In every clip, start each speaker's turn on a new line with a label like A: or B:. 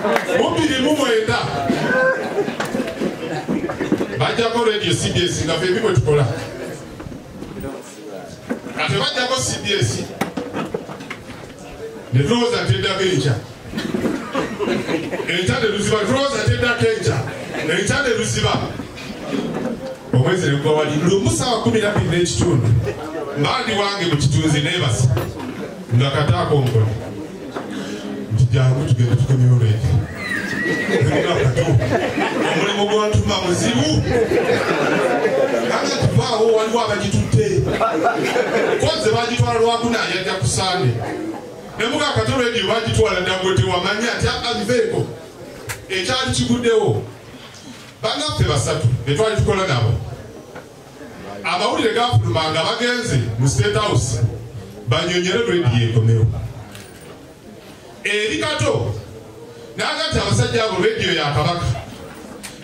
A: Mu 2009 bajjako radio CBS nga ffe bwe tukola. Kati bajjako CBS ne tulowooza nti eddako enkya. Enkya ne luziba, tulowooza nti eddako enkya. Enkya ne luziba. Omwezi ne gugwa wali lumu ssaawa 12:15 mba ndi wange mu kitunzi neebase nga kataako nkono nti jangu tugende tukomyewo radio. Kato omulimu gwantuma muzibu anga tuvaawo waliwo abagitutte konze bagitwala lwakuna yajja ku Sande ne muga Kato radio bagitwala dda gwe tewamanya nti abiveeko ekyali kiguddewo. Bannaffe basatu be twali tukola nabo amawulire gafuluma nga bagenze mu State House banyonyere radio ekomewo. Eri Kato n'agati abasajja abo radio ya Kabaka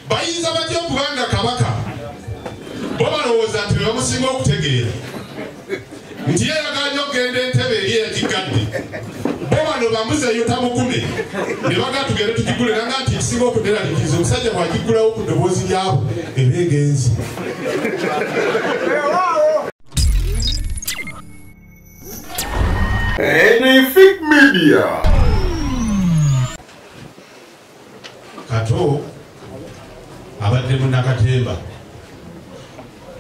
A: bayinza batya okubanga Kabaka bo balowooza nti be bamusinga okutegeera nti ye yagaanye okugenda Entebbe eri eyagigadde bo bano bamuzeeyo tamukume ne baga tugende tugigule nanga nti ekisinga okuderaliikiriza omusajja bw'agiggulawo ku ddoboozi lyabo eba egenze.
B: Anything Media.
A: Kato abadde munnakatemba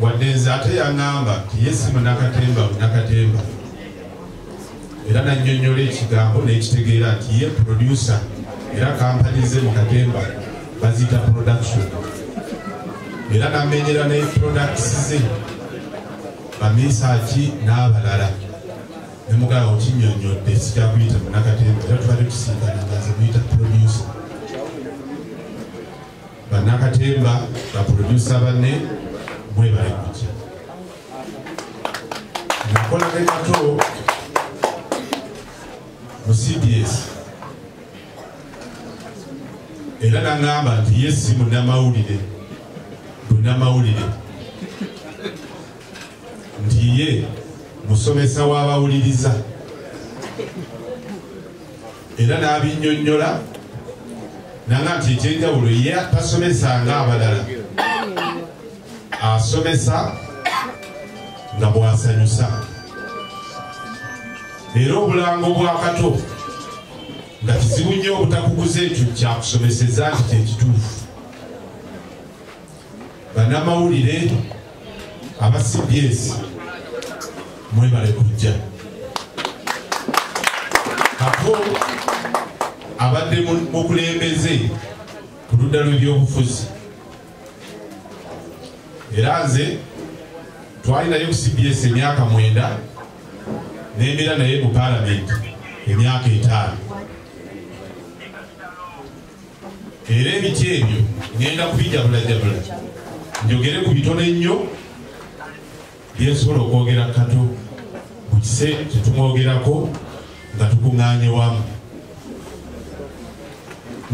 A: wadde nze ate yaŋŋamba nti ye si munnakatemba era nannyonnyola ekigambo n'ekitegeera nti ye producer era kampani ze mu Katemba baziyita production era n'amenyera ne products ze bamisaaki n'abalala ne mugala okinnyonnyodde sikyakuyita munnakatemba era tubadde tusinkana nga nze muyita producer. Bannakatemba baproducer banne mwebale kujja. Nakola ne Kato mu CBS era n'aŋŋamba nti ye si munnamawulire nti ye musomesa w'abawuliriza era n'abinnyonnyola nanga nti ekyenjawulo ye tasomesa ng'abalala asomesa nga bw'asanyusa. Era obulango bwa Kato nga kizibu nnyo obutakuguza ekyo kyakusomeseza nti kye kituufu. Bannamawulire aba CBS mwebale kujja. Kato abadde mukulembeze ku ludda lw'ebyobufuzi era nze twali naye ku CBS emyaka 9 nembeera naye mu Paalamenti emyaka 5. Era ebiti ebyo ngenda kubijabulajabula njogere ku bitono ennyo byensobola okwogera Kato mu kise kyetumwogerako nga tukuŋŋaanye wamu.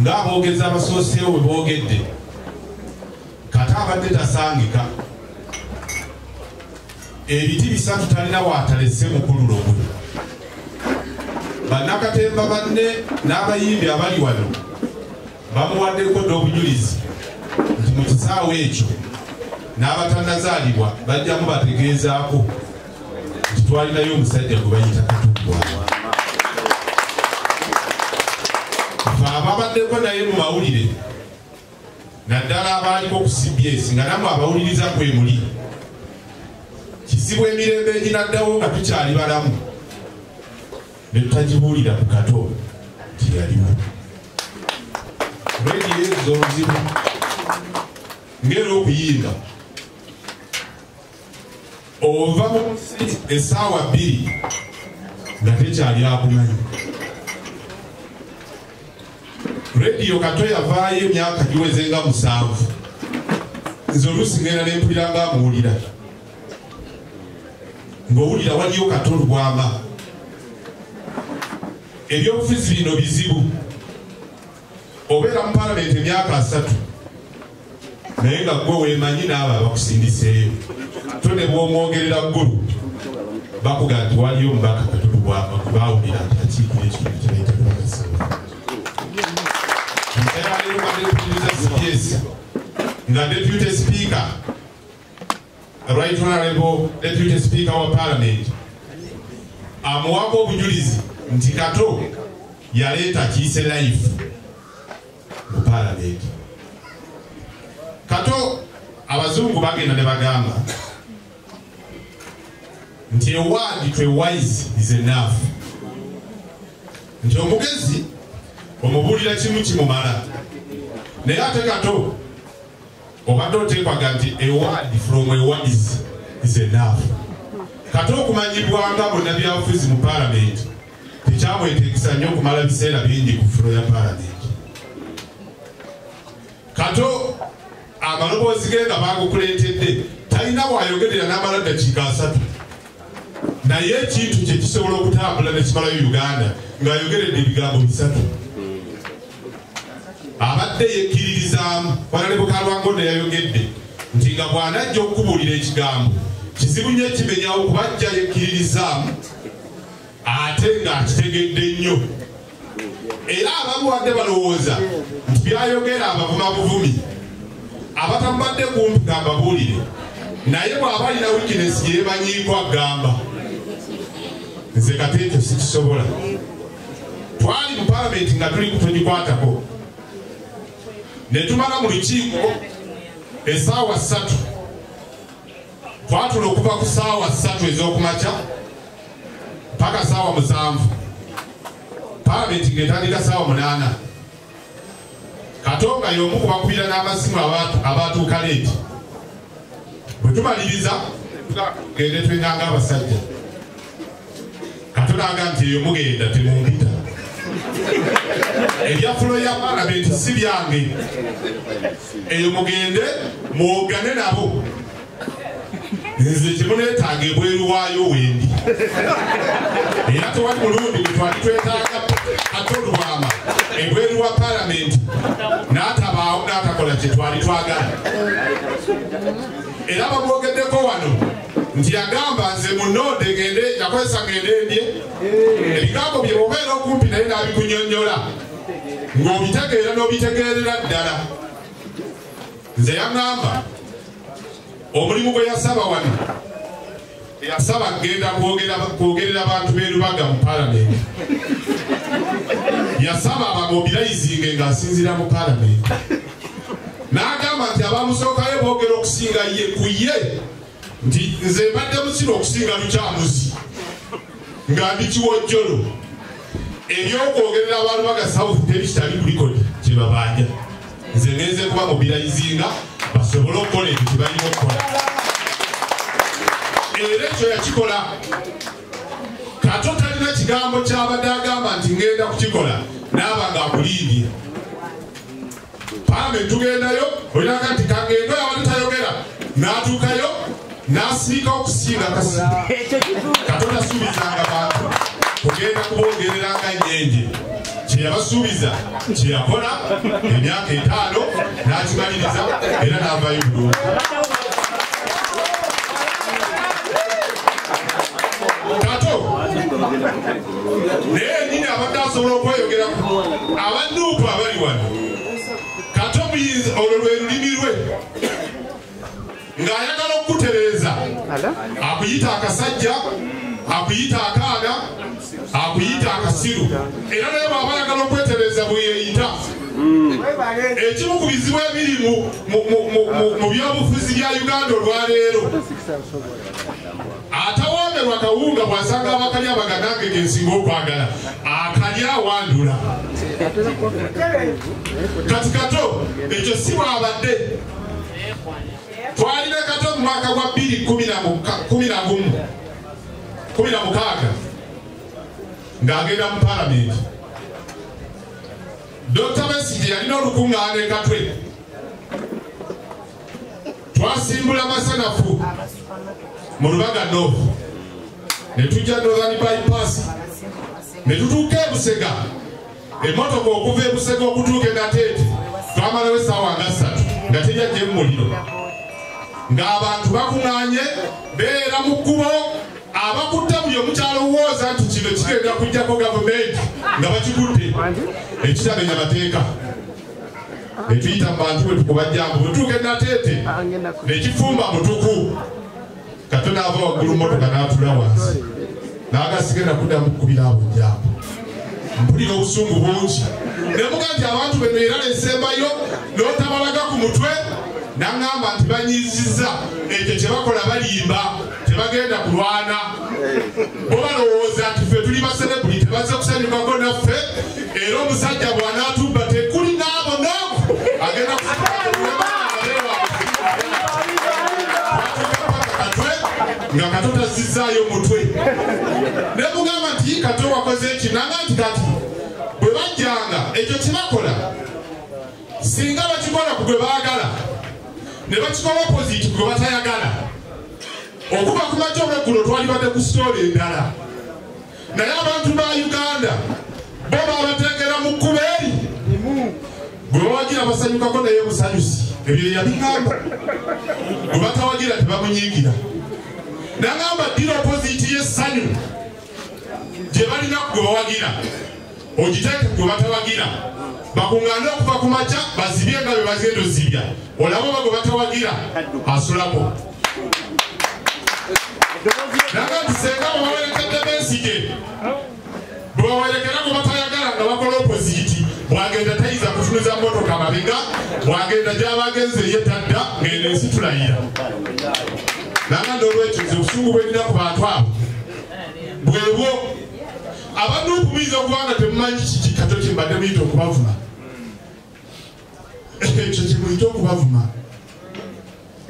A: Ng'aboogezi abasooseewo bwe boogedde Kato abadde tasangika ebiti bisatu talina waatalese mukululo gwe. Bannakatemba banne n'abayimbi abali wano bamuwaddeko dda obujulizi nti mu kisaawe ekyo n'abatannazaalibwa bajjamu bategeezaako nti twalinayo omusajja gwe bayita Kato Lubwama. Ababaddeko naye mu mawulire naddala abaaliko ku CBS nga nammwe abawuliriza kwe muli kizibu emirembe eginaddawo nga tukyali balamu ne tutagibuulira ku Kato nti yaliwo. Rediyo ezo obuzibu ng'era okuyimba ova mu nsi essaawa 2 nga tekyali akumanyi. Radio Kato yavaayo emyaka giweze nga 7 nze oluusi ngenda ne mpulira nga amuwulira ng'owulira waliyo Kato Lubwama. Ebyobufuzi bino bizibu obeera mu Paalamenti emyaka 3 naye nga ggwe weemanyi n'abo abakusindiseeyo to ne bw'omwogerera ggulu bakugamba nti waliyo omubaka Kato Lubwama gwe baawulira nti akiikira ekitundu kye bayita Lubaga. Mbadde mpuliriza CPS nga Deputy Speaker, Right Honorable Deputy Speaker wa Parliament, amuwako obujulizi nti Kato yaleeta Kiise Life mu Parliament. Kato abazungu bagenda ne bagamba nti a word to a wise is enough. Nti omugezi omubuulira kimu kimumala. Naye ate Kato obadde oteekwaga nti a word from a wise is enough. Kato okumanyibwa nga munnabyabufuzi mu Parliament tekyamweteekesa nnyo okumala biseera bingi ku floor ya Parliament. Kato amaloboozi ge nga bagukuleetedde talina bw'ayogerera n'amala ddakiika 3. Naye ekintu kye kisobola okutambula ne kimalayo Uganda ng'ayogeredde ebigambo 3. Abadde yekkiririzaamu Honorable Kalwango yayogedde nti nga bw'anajja okubuulira ekigambo kizibu nnyo ekimenyawo kuba ajja yekkiririzaamu ate ng'akitegedde nnyo. Era abamu badde balowooza nti by'ayogera abavuma buvumi, abatamubadde kumpi gambabuulire, naye bw'aba alina weakness yeemanyiiko agamba nze Kato ekyo sikisobola. Twali mu Parliament nga tuli kutogikwatako ne tumala mu lukiiko essaawa 3. Twatula okuva ku ssaawa 3 ez'okumakya paka ssaawa 7. Parliament ng'etandika ssaawa 8. Kato nga y'omu ku bakubira n'amasimu abatuuka leeti. Bwe tumaliriza tugende twenganga abasajja. Kato n'agamba nti eyo mugenda temumpita. Ebya floor ya Parliament si byange. Eyo mugende mwogane nabo. Nze kyemuneetaaga ebweru waayo wendi. Era tewali mulundi gwe twali twetaaga Kato Lubwama ebweru wa Parliament n'atabaawo n'atakola kye twali twagala. Era bamwogeddeko wano nti yagamba nze munonde ngende, yakozesa ngende ndye. Ebigambo bye bw'obeera okumpi naye n'abikunyonnyola ng'obitegeera n'obitegeerera ddala. Nze yaŋŋamba omulimu gwe yasaba wano, yasaba kugenda kwogerera abantu b'e Lubaga mu Parliament. Yasaba abamobilizinge ng'asinziira mu Parliament. N'agamba nti abamusookayo boogera okusinga ye ku ye, nti nze mbadde musiru okusinga Lukyamuzi nga ndi kiwojjolo. Ebyokwogerera aba Lubaga South tebitali kulikodi kye babanja. Nze ngenze kuba mobilizinga basobole okukola ebyo kye balina okukola. Era ekyo yakikola. Kato talina kigambo ky'abadde agamba nti ngenda kukikola n'aba ng'akulimbye. Parliament tugendayo olinaga nti kangendo abadde tayogera n'atuukayo n'asiika okusinga kasiika. Kato tasuubizanga bantu kugenda kuboogerera nga nnyenje. Kye yabasuubiza kye yakola emyaka 5 n'akimaliriza era n'avaayo bulungi. Kato naye nnyini abadde asobola okweyogeraku abannuupu abali wano. Kato muyinza olwo lwe lulimi lwe ng'ayagala okukutereeza akuyita akasajja, akuyita akaana, akuyita akasiru. Era naye bw'aba ayagala okwetereeza bwe yeeyita. Ekimu ku bizibu ebiri mu byobufuzi bya Uganda olwaleero, atawoomerwa kawunga bw'asanga abakalya abaganange ge nsinga okwagala, akalya awandula. Kati Kato ekyo si bw'abadde. Twalina Kato mu mwaka gwa 2016 ng'agenda mu Parliament. Dr. Besigye yalina olukuŋŋaana e Katwe. Twasimbula masanafu mu Lubaga North, ne tujja Northern Bypass, ne tutuuka e Busega. Emmotoka okuva e Busega okutuuka e Nateete twamalawo essaawa nga 3 nga tejja mu muliro, ng'abantu bakuŋŋaanye beera mu kkubo. Abakutte buli omu kyalowooza nti kino kigenda kujjako gavumenti nga bakikutte ekitamenya mateeka. Netuyita mu bantu bwe tukuba jjambo, bwe tutuuka e Nateete nekifumba mutuku. Kato n'ava waggulu mmotoka n'atula wansi n'agasigenda kuddamu kukubira abo jjambo. Mpulira obusungu bungi ne muga nti abantu beno era nesembayo n'otabalaga ku mutwe n'aŋŋamba nti banyiizizza ekyo kye bakola balimba tebagenda kulwana. Bo balowooza nti ffe tuli baserebuliti tebazze kusanyukako naffe era omusajja bw'anaatubba tekuli n'abo n'abo agenda katwe nga Kato tazzizaayo mutwe. Ne mugamba nti Kato wakoze eki nanga nti kati bwe bajjanga ekyo kye bakola singa bakikola ku gwe baagala ne bakikola opposite ku gwe batayagala. Okuva ku makya olweggulo twalibadde ku sitooli endala naye abantu ba Uganda bo babateekera mu kkubo eri gwe bawagira basanyukako naye busanyusi ebyo yabigamba gwe batawagira tebamunyiigira. Nagamba ddira opposite y'essanyu gye balina ku gwe bawagira ogiteeke ku gwe batawagira bakuŋŋaane okuva ku makya bazibye nga bwe bagenda ozibya olaba oba gwe batawagira asulako. Naga nti senga bwebawerekedde Besigye bwe bawerekera gwe batayagala nga bakola opposite bwagenda tayinza kutunuza mmotoka mabega bwagenda gy'abagenze ye tadda ng'eno ensi tulayira. Naga n'olwekyo nze obusungu bwe nnina ku bantu abo bwebwo. Abantu muyinza okuba nga temumanyi kiki Kato kye mbadde muyita okubavuma ekyo kye muyita okubavuma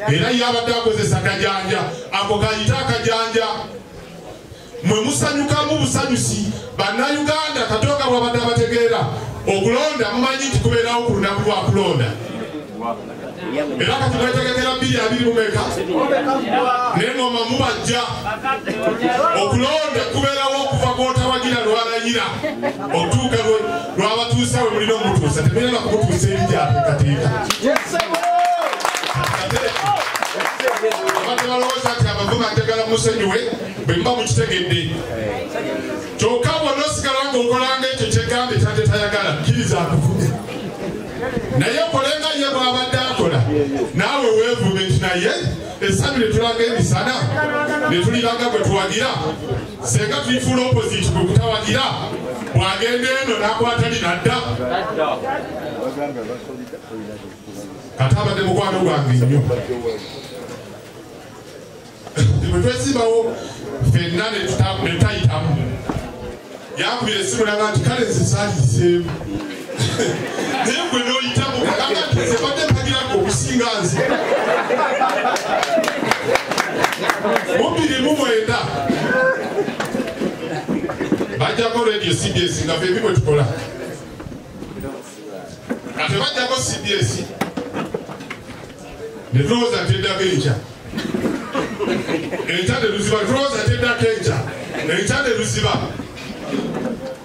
A: era ye abadde akozesa kajanja ako kayita akajanja. Mwe musanyukamu busanyusi bannayuganda Kato nga bw'abadde abategeera okulonda mumanyi nti kubeerawo ku lunaku lwa kulonda era kati mwetegekera 2024 n'engoma mubajja okulonda kubeerawo okuva gw'otawagira lwalayira okutuuka lwabatuusa we mulina omutuusa temulina kumutuusa eri gyateekateeka. Abantu balowooza nti abavuma njagala musonyiwe bwe muba mukitegedde kyokka bw'onosigala ng'okolanga ekyo kyegambye kyate tayagala kkiriza akuvume naye okolenga ye bw'abadde akola naawe weevume nti naye essanyu ne tulaga emisana ne tuliraga gwe tuwagira senga tulifuula opposite gwe kutawagira bw'agenda eno n'akwata linadda. Kato abadde mukwano gwange nnyo bwe twesimbawo ffenna ne tutayitamu yankubira essimu nanga nti kale nze saaliyiseemu naye gwe n'oyitamu agamba nti nze mbadde mpagirako okusinga nze mu 2009 bajjako radio CBS nga ffe ebi bwe tukola kati bajjako CBS ne tulowooza nti eddako enkya enkya ne luziba tulowooza nti eddako enkya enkya ne luziba.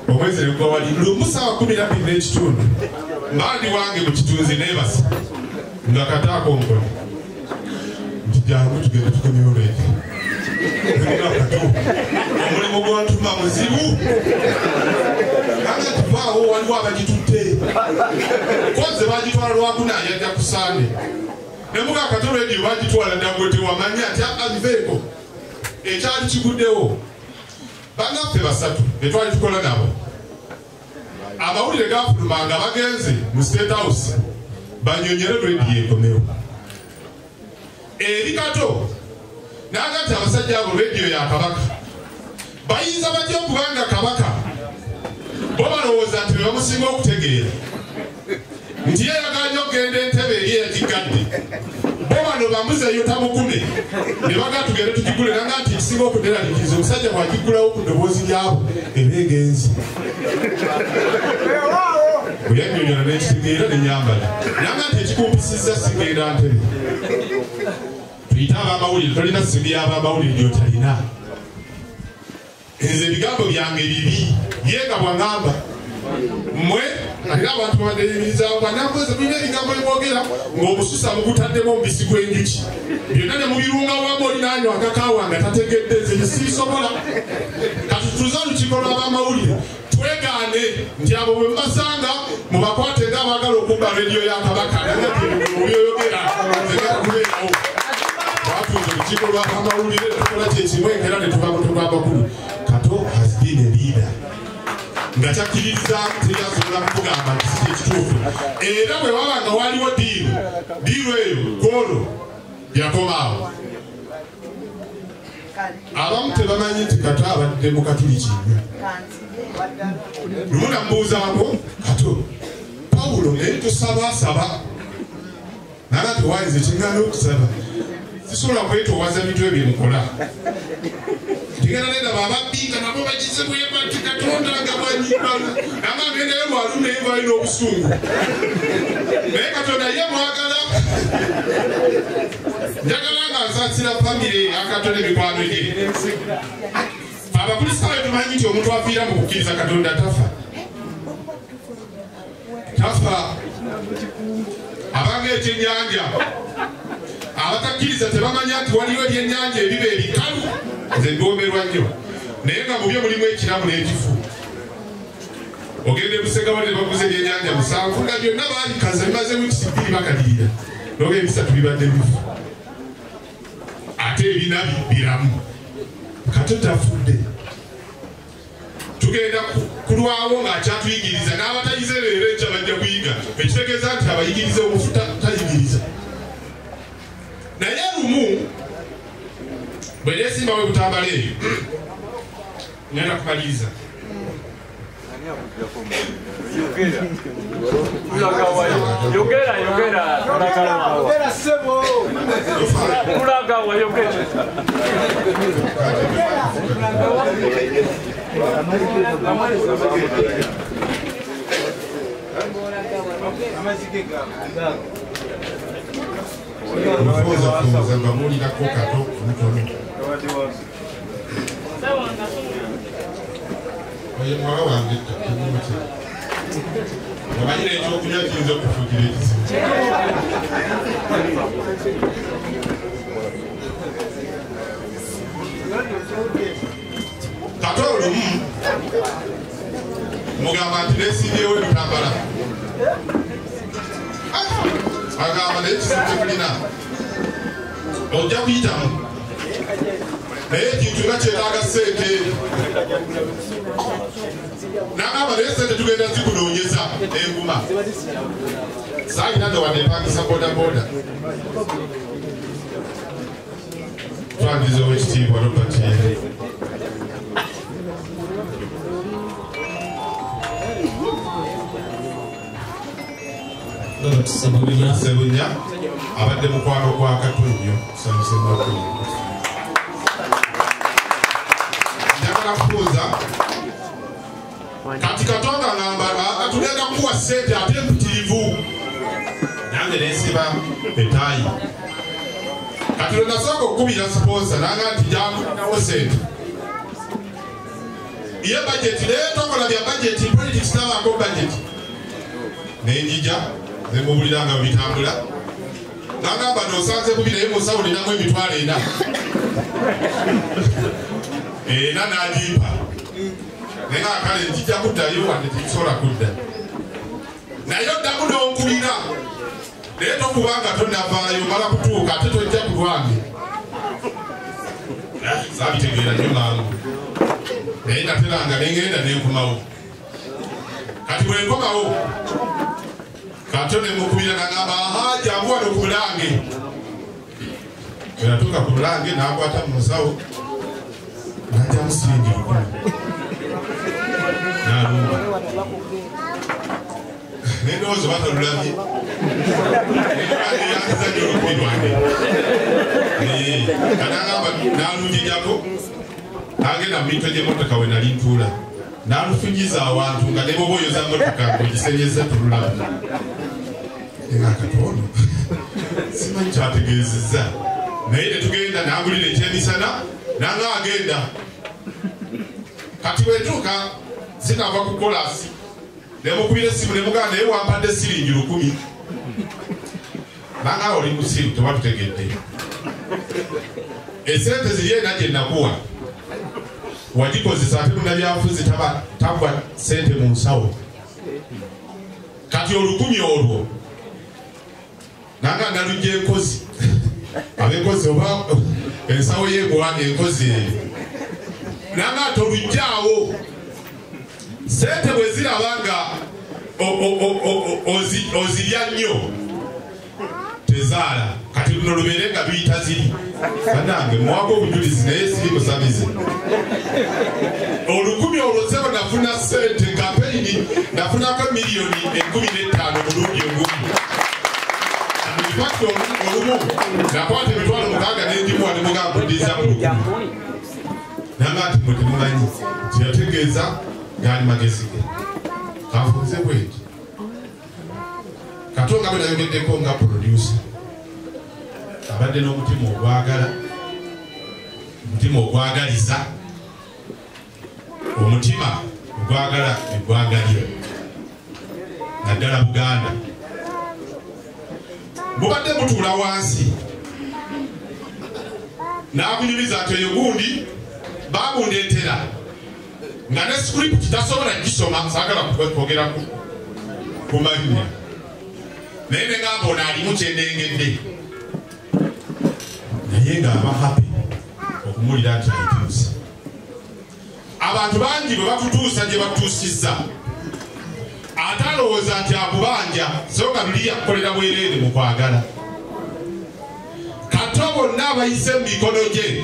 A: Omwezi ne gugwa wali lumu ssaawa 12:15 mba ndi wange mu kitunzi neebase nga Kato akonkona nti jangu tugende tukomyewo leero. Kato omulimu gwantuma muzibu kanga tuvaawo waliwo abagitutte koze bagitwala lwakuna yajja ku Sande ne muga Kato radio bagitwala dda gwe tewamanya nti abiveeko ekyali kiguddewo. Bannaffe basatu be twali tukola nabo amawulire gafuluma nga bagenze mu State House banyonyere radio ekomewo eri Kato n'agamba nti abasajja abo radio ya Kabaka bayinza batya okubanga Kabaka bo balowooza nti be bamusinga okutegeera nti ye yagala nnyo okugenda entebe eri eyagigadde bo bano bamuzeeyo tamukume ne baga tugende tugigule nanga nti ekisinga okuderaliikiriza omusajja bw'agigulawo ku ddoboozi lyabo eba egenze. Bwe yannyonnyola n'ekitegeera ne nyambala nanga nti ekikumpisizza sigenda ntebe. Tuyite ab'amawulire tolina ssimu y'ab'amawulire gy'otalina. Nze ebigambo byange bibi ye nga bw'aŋŋamba mmwe alina abantu babadde biyimirizaawo bannankoze mulina ebigambo bye mwogera ng'obususa mugutaddemu omubisi gw'enjuki byonna ne mubirunga wamu oli n'anywa akakaawa nga tategedde nze sibisobola. Kati tutuze olukiiko lw'abamawulire twegaane banne nti abo bwe mbasanga mubakwate ng'abaagala okubba rediyo ya Kabaka obyoyogera kubeerawo. Twatuuza olukiiko lw'amawulire tukola kyekimu enkeera ne tuva mu amakulu. Kato has been a leader nga kyakkiririza teri asobola kukugamba nti si kyekituufu. Era bwe waba nga waliwo diiru eyo kwolwo yakomaawo. Abamu tebamanyi nti Kato abadde mu Katuliki nnyo. Lumu namubuuzaako Kato Pawulo naye tosabasaba nanga tewayinza ekiŋŋaana okusaba sisobola kwetoowaza bintu ebyo byemukola. Tigenda nendaba ababbi nga nabo bagize bwebati Katonda nga bwanyimba nanga ngendayo lwalumu naye balina obusungu naye Katonda ye mwagala. Njagala nga nsaasira famire akatonda emikwano gye. Abakristaayo tumanyi nti omuntu afiira mu kukkiriza Katonda tafa. Tafa. Abanga ekyennyanja abatakkiriza tebamanya nti waliwo ebyennyanja ebiba ebikalu. Nze ndwomerwa nnyo naye nga mu byo mulimu ekiramu n'ekifu. Ogenda e Busega ne baguza ebyennyanja 7 nga byonna baabikaza bimaze wiiki 2 bakalirira n'oba 3 bibadde bifu ate ebina biramu. Kato tafudde. Tugenda kulwawo ng'akyatuyigiriza n'abatayize leero enkya bajja kuyiga ekitegeeza nti abayigiriza omufu tayigiriza. Naye lumu bwe neesimbawo e Butambala eyo ngenda kumaliriza.
C: Yogera yogera yogera ssebo tulagawa yogera.
A: Omufunza nga muwulirako Kato mutono. Oyo muwala wange tumuti. Omanyire ekyokunywa kiyinza okufuukira ekizibu. Kato olumu mugamba nti neesimbyewo e Butambala. Agamba naye ekizibu kyetulina ojja kuyitamu naye ekintu nga kyetaaga ssente. Nagamba naye ssente tugenda zikunoonyeza enguma. Saalina nno wadde mpangisa bodaboda. Twangiza owekitiibwa Robert. Ssebunya abadde mukwano gwa Kato nnyo tusanyuse nnyo. Njagala kubuuza kati Katonda ngamba tugenda kuwa ssente ate mpitirivu nange nensiba ettaayi. Kati lwe nasooka okukubira siponsa nanga nti jangunawo ssente ye bajeti naye tokola bya bajeti politics tabaako bajeti nenjija nemubulira nga bitambula nagamba nosanze bubi naye musawo ninamu emitwalo 4 ena n'agimpa naye nga kale njija kuddayo wadde tekisobola kudda naye oddamu n'onkubira naye tokubanga tonnavaayo mala kutuuka ate tojja ku lwange. Saabitegeera nnyo mangu naye nateranga nengenda nenkomawo. Kati bwe nkomawo Kato ne mukubira nagamba aha jangu wano ku Bulange. Bwe natuuka ku Bulange n'akwata mu nsawo n'ajjamu siringi 1000 n'alumba. Nendowooza batalulabye yanziza nnyo olukumi lwange. Kanagamba n'alunjijako n'agenda mu mitwe gy'emmotoka we nali ntuula n'alufunyiza awantu nga ne bw'oba oyoza mmotoka ng'ogisenyeza tolulaba. Nga Katono simanyi kyategeezezza naye ne tugenda n'angulira ekyemisana nanga agenda. Kati bwe ntuuka sinava ku kolaasi ne mukubira essimu ne mugamba naye wampadde siringi 1000 nanga oli musiru tewatutegedde. Esente ziri ena gye nakuwa Wagikozesa ate munnabyabufuzi tagwa ssente mu nsawo. Kati olukumi olwo nanga nalujja enkozi, abenkozi oba ensawo y'egwa enkozi eyo, nanga tolujjaawo. Ssente bwe ziraba nga ozirya nnyo tezaala. Kati luno lubeere nga luyita ziri. Bannange muwaako obujulizi naye siri musamize. Olukumi olwo ssebo nafuna ssente kampeyini, nafunako miliyoni 15 mulundi ogumu. Infakiti olumu nakwata emitwalo 6 n'enjimuwa ne mugamba ndizza mu lukumi. Nanga nti mwe temumanyi kyeyategeeza gaali magezi ge. Kanfunze bweti. Kato nga bwe nayogeddeko nga producer, abadde n'omutima ogwagala, omutima ogwagaliza, omutima ogwagala eggwanga lye, naddala Buganda. Mubadde mutuula wansi n'akunyumiza nti oyo gundi baabundeetera nga ne script tasobola gisoma, saagala kwogera ku mannya, naye ne ngamba ono alimu kyendengedde, naye ng'aba happy okumuwulira nti ayituuse. Abantu bangi bwe batutuusa gye batuusizza, ate alowooza nti akubanja, so nga luli yakukolera bwereere mu kwagala. Kato bonna abayise mu mikono gye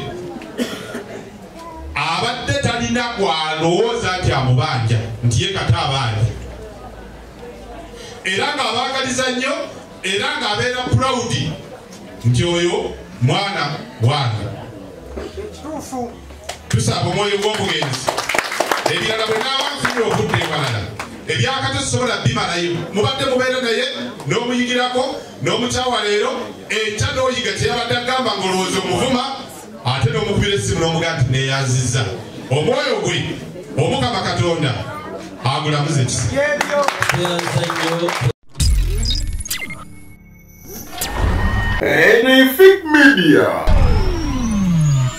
A: abadde talina kwalowooza nti amubanja, nti ye Kato abanja, era ng'abaagaliza nnyo, era ng'abeera proud nti oyo mwana wange. Tusaba omwoyo gw'omugenzi. Ebirala bwe naaba nfunye obudde ewalala, ebyakato sobola bimalayo. Mubadde mubeera naye n'omuyigirako n'omukyawa leero, enkya n'oyiga kye yabadde agamba ng'olowooza omuvuma, ate n'omukubira essimu n'omugamba nti neeyanzizza. Omwoyo gwe Omukama Katonda agulamuze ekisa.
B: Anything Media.